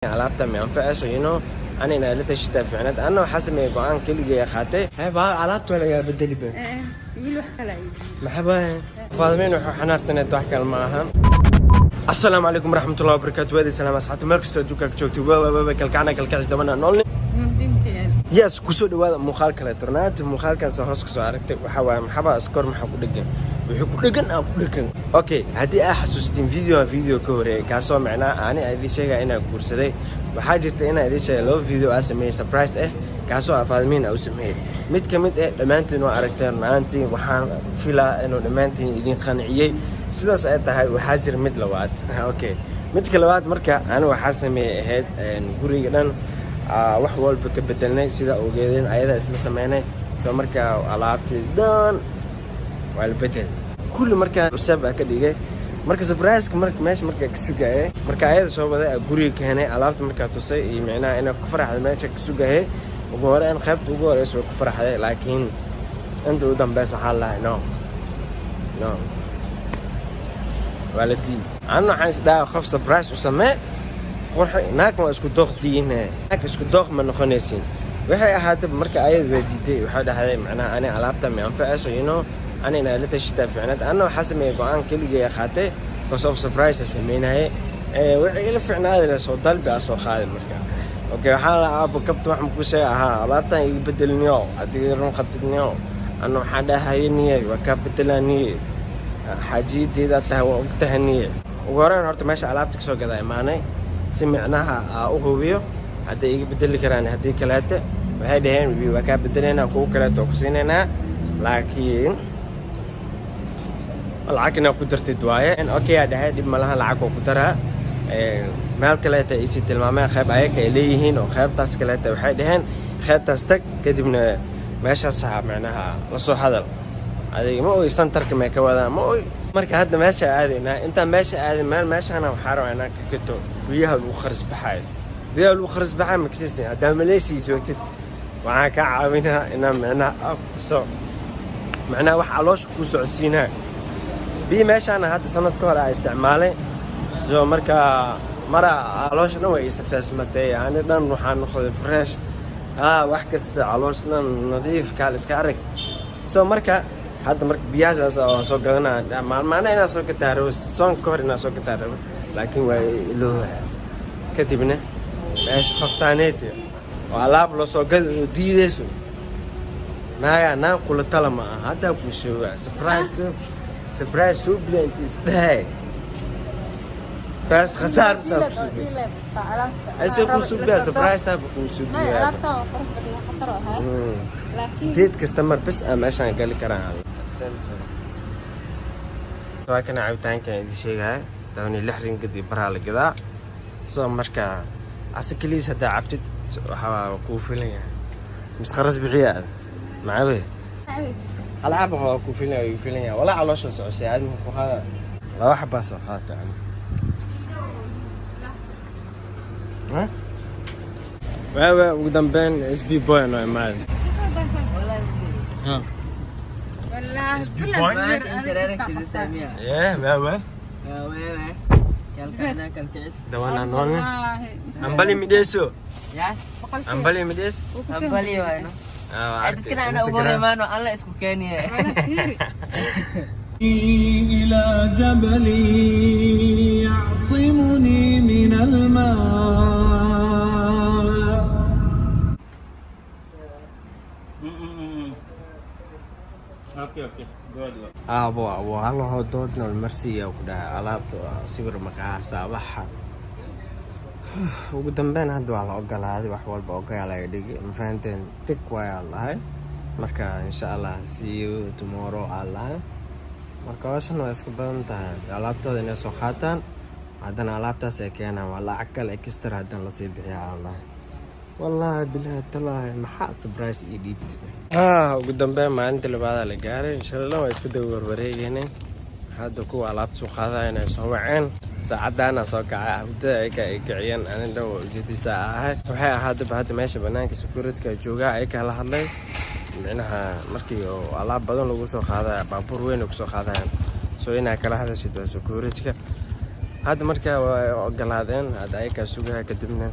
Alaabta ma anfacayso, anina la tashataa fiicnad. Anna waxaa sameeyey go-aan keligay qaatay. Hee, baa alaabta waa lagaa bedeli ba. Wiil wax kale ay. Maxaa baa Faadimiin wuxuu xanaaqsaneed, wax kale ma ahan. Asalaamu calaykum waraxmatullahi wabarakaatu. Waadi salaam asxaabta meel kastoo adduunka ka joogtay. Waa waa waa kalkacna kalkacis dabana noolni. Yes, kusoo dhawaada muuqaal kale tornaanta. Muuqaalkaas hoos kasoo aragtay waxaa waaye maxaba iskoor, maxaa ku dhegan, wixii ku dhegan aa ku dhegan. Okay, haddii aa xasuustiin video ka horeeyay, kaasoo macnaa ani aa idiin sheegaya inaa guursaday, waxaa jirta inaa idiin sheegay laba video aa sameeyey surprise ah, kaasoo aa Faadimiin aa u sameeyey. Mid ka mid ah dhammaantiin waa aragteen. Runaantii waxaan filaa inuu dhammaantiin idin qanciyey. Sidaas ay tahay, waxaa jira mid labaad. Okay, midka labaad marka ani waxaa sameeyey ahayd guriga dhan wax walba ka bedelnay, sida ogeedeen ayadaa isla sameynay. Soo marka alaabtii dhan waa la bedel kulli, markaa cusub aa ka dhigay. Marka surprise-ka marka meesha markaa ka sugayay, marka ayada soo waday aa guriga keenay, alaabta markaa tusay iyo micnaha inay ku faraxday meesha ka sugayay. Ugu horeen qaybta ugu horeysa way ku faraxday, laakiin inta u dambeysa waxaa lahay no no, waa la diiday. Anna waxaan is dhahay qof surprise u samee qurxi, naagna waa isku dooq diine, naag isku dooq ma noqonaysin. Waxay ahaatay marka ayad way diiday, waxay dhahday macnaha ani alaabta ma anfacayso, anina la tashataa fiicnad. Anna waxaa sameeyey go-aan keligay qaatay because of surprise sameynayay. Waxay ila fiicnaadi la soo dalbi aa soo qaaday. Marka okay, waxaa la aabo kabta wax maku sheega ahaa alaabtan iga bedelniyo, haddii run qadidniyo. Anna waxaa dhahayaniye waa kaa bedelaniye, xaajiyadeeda tahay, waa ogtahaniye. Ugu horeyn horta meesha alaabta kasoo gadaa imaanay si micnaha aa u hubiyo hadday iga bedeli karaan. Haddii kaleete waxay dhaheen waa kaa bedelaynaa, kuwo kaleeto oo ku siinaynaa, laakiin lacag inaa ku dartid waaye. Okay aa dhahay, dhib malaha, lacag oo ku daraa. Meel kaleeta isii tilmaameen, qayb ayaka ay leeyihiin oo qaybtaas kaleeta waxay dhaheen qaybtaas tag, kadibna meeshaas ha macnaha la soo hadal. Adiga ma oy center-ka may ka wadaan, ma oy. Marka hadda meesha aadaynaa, intaan meesha aadin meel meeshaana waxaa rabaa inaan ka gato biyaha lagu kharas baxaayo. Biyaha lagu kharas baxaayo makasiisin. Haddaa Malaysia joogtid, waxaan kaa caawinaa inaan micnaha kusoo macnaha wax caloosha kuu socodsiinaa. Biyo meeshaana hadda sanad ka hor aa isticmaalay, so marka mara caloosha dhan way isafeesmatay, ani dhan waxaa noqday fresh, wax kasta caloosha dhan nadiif kaal iska arag. So marka hadda marka biyahaas oo soo gadanaa maalmaana inaa soo gataa rabo, soon ka hor inaa soo gataa rabo, laakiin waa ilooha. Kadibna meesha qoftaaneed oo alaab loo soo gada oo diidayso naagaa naag kula tala ma aha. Haddaa kuu sheegaa surprise surprise soo bila inta isdhahay bas khasaar saa ku suubiya ase kuu suubiya surprise aa kuu suubiya. 8 customer bas aa meeshaan gali karaan. Waa kana cabitaankan idin sheegaya, 16 ringgit iyo baraa la gadaa. So marka ase keliis haddaa cabtid waxaa kuu filan yahay mis kharas bixiya macabe hal xaba waa kuu filan yahay, filan yahay walaa caloosha socosay aad ku qaada laba xabaa soo qaata. Waa ugu dambeyn SB boy noo imaaday. SB boy. Yeah, waa dawana noolne ambali midheeso ambali midhees. إلى جبل يعصمني من الماء. Aabo abo halaho doodnol marsiya ku dhahay alaabta sawir makaasa waxa. Ugu dambeyn hadda waa la ogolaaday, wax walba ogolaya dhigi, ma fahanteen? Tig waayaa lahay. Marka insha Allah see you tomorrow aa lahay. Marka hawshan waa iska badan tahay, alaabtooda inay soo qaataan, haddana alaabtaas ay keenaan, waa lacag kale extra haddana lasii bixiya aa lahay. Wallaahi bilaahi talaahi, maxaa surprise ii dhiibti. Ugu dambeyn maalinta labaadaa la gaaray. Insha Allah waa isku daba warwareegeynay. Hadda kuwa alaabta soo qaadaya inay soo waceen, saacadaana soo kacay, hurdada ayka ay kiciyeen. Anin dhan waa ujeedisaa ahay. Waxay ahaataba hadda meesha banaanka security-ka joogaa ay kala hadlay, micnaha markii oo alaab badan lagu soo qaadaya, baabuur weyn oo kusoo qaadayaan, so inaa kala hadashid waa security-ka. Hadda markaa waa ogolaadeen, hadda ayakaa sugaya. Kadibna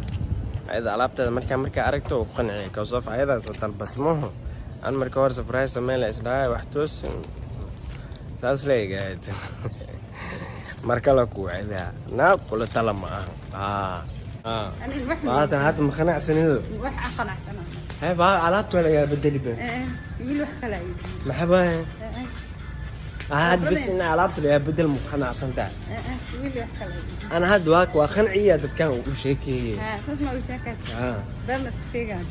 ayada alaabteeda markaa aragto uu qanciya, kasof ayadaas oo dalbatmoho. An marka hore surprise sameen la isdhahay, wax toosin saas la egaad. Marka la ku celiyaa naa kula tala ma aha. Haatan hadda ma qanacsanido? Wax aan qanacsana. Hee, baa alaabta waa lagaa bedeli ba. Wiil wax kale ay. Maxaa baa hadda bas in alaabta lagaa bedel ma qanacsantaa? Wiil wax kale ay. Ana hadda waa qanciya dadkan uu sheekeeyey. Ha, saas ma u sheekay. Been ma iska sheegaan.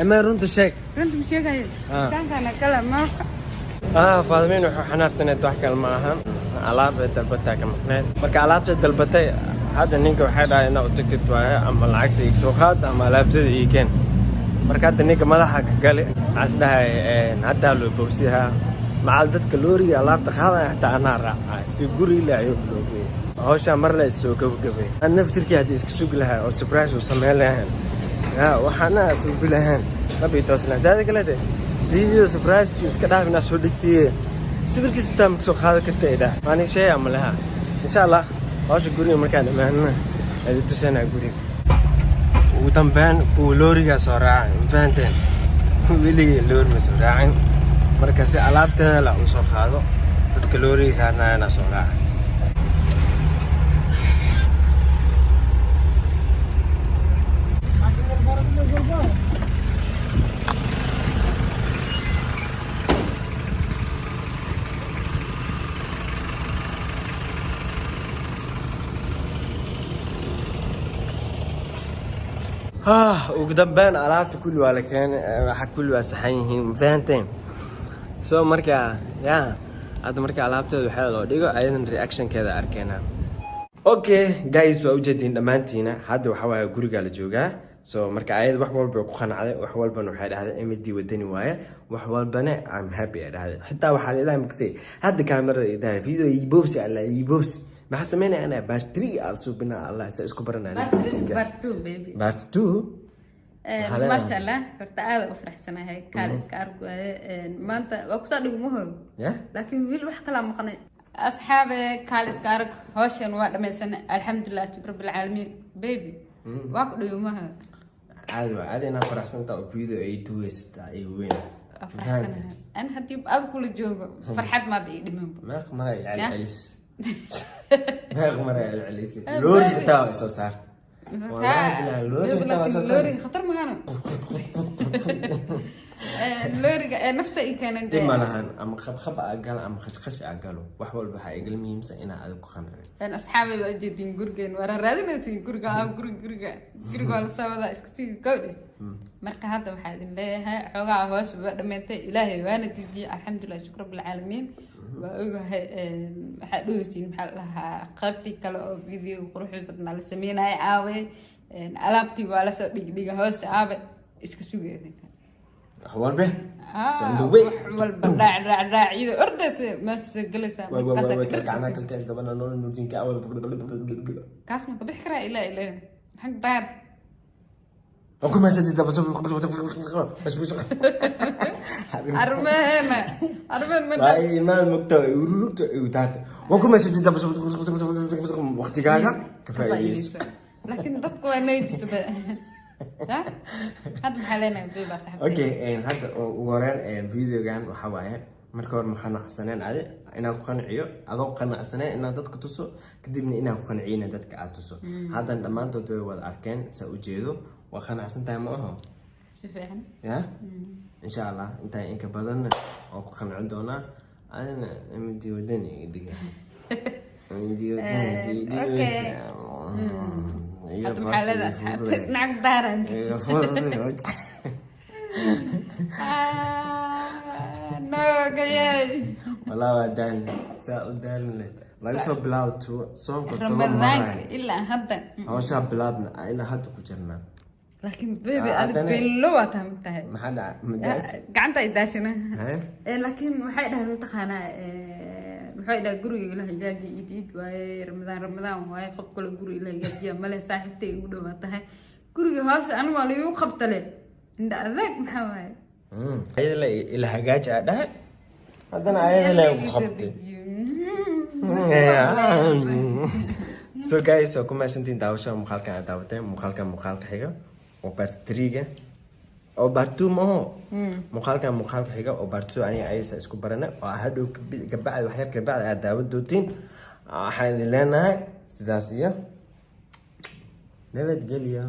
Ama runta sheeg. Runta ma sheegayo. Dukaankana kale ma. Faadimiin wuxuu xanaaqsaneed wax kale ma ahan, alaab ay dalbataa ka maqneed. Marka alaabta dalbatay hadda ninka waxay dhahay inaa u tagtid waaye, ama lacagta iga soo qaad ama alaabtada ii keen. Marka hadda ninka madaxa ka gali, waxaa is dhahay haddaa loo bogsiyaa macal dadka looriga alaabta qaadaya, xataa anaa raacay si guri ilaa ayuu loo geeyay. Hawshaa mar la isoo gabagabay, aan naftirkii haddii iska sugi lahaa oo surprise uu sameyn lahaan ya waxaana sugi lahaan mabii toosna. Daada kalete video surprise iska dhaaf inaa soo dhigtiye, sawirkiisa intaa ma kasoo qaadan karta idhaa maani shay ama laha. Insha Allah hawsha guriga markaan dhammaanana adi tusanaa guriga. Ugu dambeyn kuwa loorigaa soo raacay, ma fahanteen? Weligii loori ma soo raacin. Marka si alaabteeda la u soo qaado, dadka looriga saarnaayana soo raacay. Ugu dambeyn alaabta kulli waa la keenay, waxa kulli waa saxan yihiin, ma fahanteen? So marka ya hadda marka alaabteeda waxaa loo dhigo, ayadan reactionkeeda arkeenaa. Okay guys, waa ujeediin dhammaantiina. Hadda waxa waaye gurigaa la joogaa. So marka ayada wax walba way ku qanacday, wax walbana waxay dhahday MD wadani waaye, wax walbana I'm happy ay dhahday. Xitaa waxaa la ilahay makasay hadda kaamirada ay dhahay video iibowsi alla iibowsi. Maxaa sameynaya anaa part 3 aan suubinaa allah sa isku baranaa. Part 2, baby. Part 2. Maxaa leedahay? Maasha Allah, horta aad u faraxsanahay, kaal iska arag waaye. Maanta waa kusoo dhigmo ya. Laakiin wiil wax kalaa maqnay. Asxaabe, kaal iska arag, hawshan waa dhamaysanay, alxamdulilah, shukr rabbil baby. Waa ku dhigmaha. Caadi waa caadi inaa faraxsantaa oo video ay duweystaa ay weyn. Waa faraxsanahay an haddii aad kula joogo, farxad maaba ii dhimanba. Meeq mara ay celcelis, meeq mara ay celcelis, loori xitaa waa soo saarta. Wallahi billahi, loori xitaa waa soo looriga khatar mahano, looriga ee nafta ii keenan. Dhib ma lahan, ama qabqab aa galo ama khashkhash aa galo, wax walba waxaa igala muhiimsan inaa adig ku qancin. Asxaabay, waa ujeedin gurigeen, waa raadinaysiin guriga, guriga guriga guriga waa lasoo wadaa, iska sugi gowdhe. Marka hadda waxaa idin leeyahay xoogaa hoosha waa dhamaatay, ilaahay waana dejiyey, alxamdulilah, shukr rabbilcaalamiin. Waa ogahay waxaad dhehaysiin maxaa la dhahaa qaybtii kale oo video quruxda badnaa la sameynaya aaway, alaabtii waa lasoo dhigdhiga hoosha aabe, iska sugi idinka. Wax walbe sanduuqwe. Wax walba dhaac dhaac dhaac iyadoo ordaysa meesha soo gelaysaa. Way way markaasaa way ka kalkacnaa dharkaysa. Kalkaas dabana nolol nurdiinka awal. Kaas ma ka bixi karaa ilaa ilaa xag daar. Ku mahadsantiid. Bas bas. Arrimaheena arrimaheena ma waa imaan mogta ururugta taarta waa ku mahadsantiid. Bas waqtigaaga ka faa'iidayso. Laakiin dadku waa nayjisba. Ha, hadda maxaa leenahay beba saxibtay? Okay, hadda ugu horeen videogan waxa waaye marka hore ma qanacsaneen adi inaan ku qanciyo, adoo qanacsaneen inaan dadka tuso, kadibna inaan ku qanciyina dadka aad tuso. Haddana dhammaantood way wada arkeen saa ujeedo. Waa qanacsan tahay ma aho? Si fiican. Ya insha Allah intaa inka badan oo ku qancin doonaa adina midi wadani iga dhiga, midi wadani iga Okay. dhiga. Hadda maxaa leedahay asxaabta? Lacag daaran. Iga fududay. Noogayay. Walaa waa daalin, saa u daalin laga soo bilaabo soonka 10 ramadaanka maray ilaa hadda. Hawshaa bilaabna ilaa hadda ku jirnaa. Laakiin baby haddana- adig bilo waa tahay tahay. Maxaa dhaca madaas? Gacanta ay daasina. Haye. Laakiin waxay dhahay mataqaanaa, maxay dhahay guriga ila hagaaji, iid iid waaye, ramadaan ramadaan waaye, qof kale guriga ila hagaajiya male, saaxiibtay igu dhawaa tahay, guriga hoose anigu waa laigu qabtale, indha adeeg maxaa waaye? Ayada la ila hagaaji aa dhahay, haddana ayada la ku qabtay. So guys, waa ku mahadsantihiin daawashada muuqaalkan aad daawateen. Muuqaalkan muuqaalka xiga oo part 3-ga oo part 2 maho, muuqaalkan muuqaalka xiga oo part 2 aniga aysa isku barana oo hadhow kabacdi, wax yar kabacdi aad daawan doontiin. Waxaan idin leenahay sidaas iyo nabadgelyo.